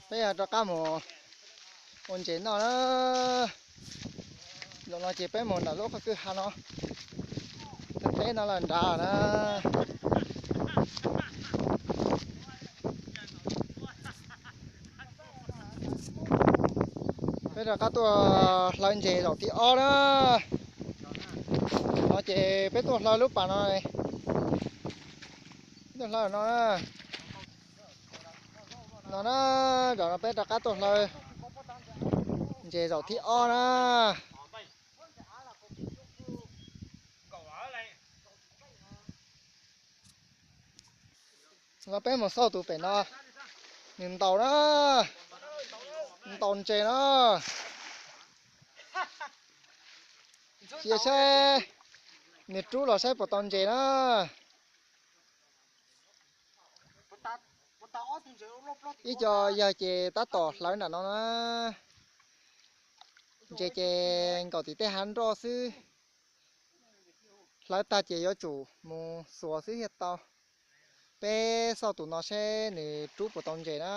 Peb rov qab mus ua ntses noj na. Zaum no ces peb mus nram lub qhov kwj ha no, teb no los nrad na. Peb rov qab tuaj hlawv ntses zaum thib ob na. No ces peb tuaj hlawv lub pas no, tuaj hlawv no na. No na, zaum no peb rov qab tuaj hlawv ntses zaum thib ob na. No peb mus xauj tus pem no, nws ntaus na, ntaus ntses na. Cia saib nws rub los saib puas tau ntses na. Ib co yawg ces tab tom hlawv nram no na. Ntses ces nkaum tim tej hav nroj xwb. Hlawv tag ces yuav tsum mus xuas xwb thiaj tau. Peb xauj tus no seb nws rub puas tau ntses na.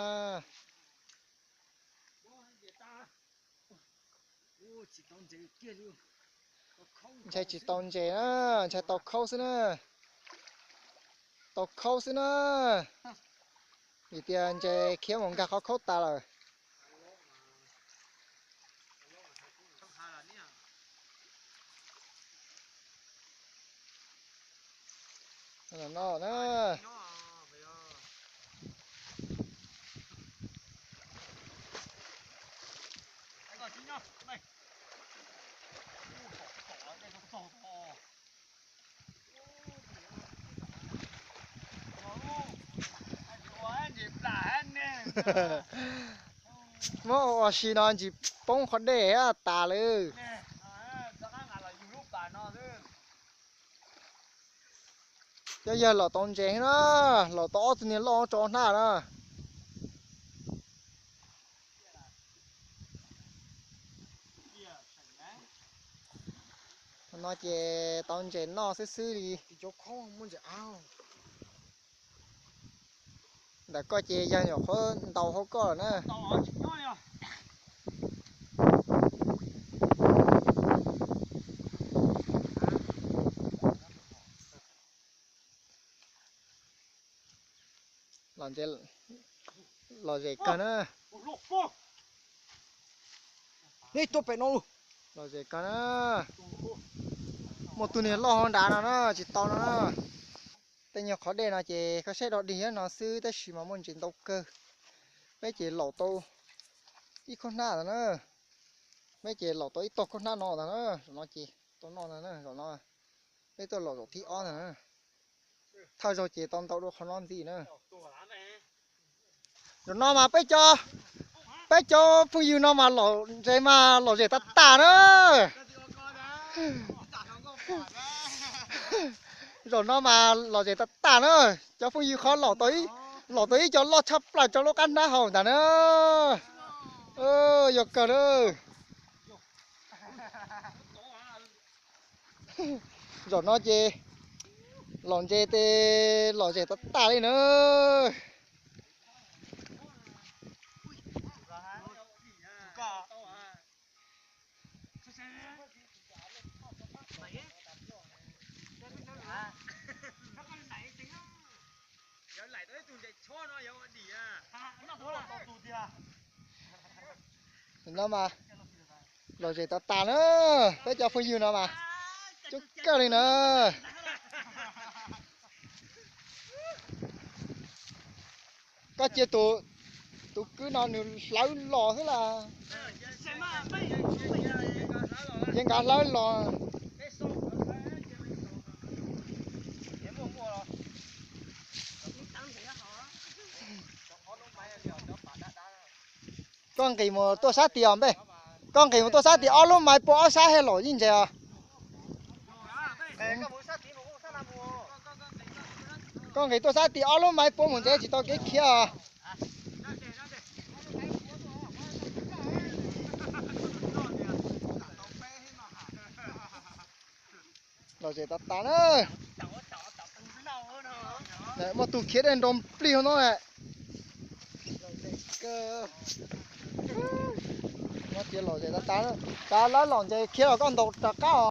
Ntshai tsis tau ntses na, ntshai tau khaub xwb na. Tau khaub xwb na. Vim tias ntses khiav mus nkag qhov khaub tas lawm. No na. Muab ua si no ntsis poob qhov dej tas lawm. Cov yawg los tau ntses na, los tau ob tug niag loj tso hnab na. No ces tau ntses noj xwb xwb li. Ntawm koj ces yawg nyuam qhuav ntaus hauv koj lawm na. Los zem kawg na. Ib tuaj pem no, los zem kawg na. Muaj tus niag loj hauv nrad no na, tsis tau no na. Tej nyuag qhov dej no ces koj saib dog dig no xwb tab sis mas muaj ntses ntau kawg. Peb ces laum tau ib khob hnab ntag na. Peb ces laum tau ib tog khob hnab no ntag na, zaum no ces tau noj ntag na, zaum no peb tuaj laum zaum thib ob ntag na. Thawj zaug ces tau ntau dua qhov no ntxiv na. Zaum no mas peb cov, peb cov phooj ywg no mas laum ntses mas lom zem tas tas na. Zaum no mas lom zem tas tas na. Cov phooj ywg qhov laum tau ib, laum tau ib co loj tshaj plaws rau lub qab hnab hauv ntag na. Yog kawg na. Zaum no ces lom ntses tes lom zem tas tas li na. No mas lom zem tas tas na, peb cov phooj ywg no mas coob kawg li na. Koj cia tus, tus kwv no nws hlawv los xwb las. Yeej nkav hlawv los. Koj nqis mus tuaj sab tid os npej. Koj nqis mus tuaj sab tid ob lub maiv pua ob sab thiaj laum ib ntses os. Koj nqis tuaj sab tid ob lub maiv pua mus ntses tsis tau kev khiav os. Lom zem tas tas na. Muaj tus khiav dej nroo plig hauv no. Kawg. Muab txiav los ces tas tas, lawv los ntes khiav los koj ntaus rov qab.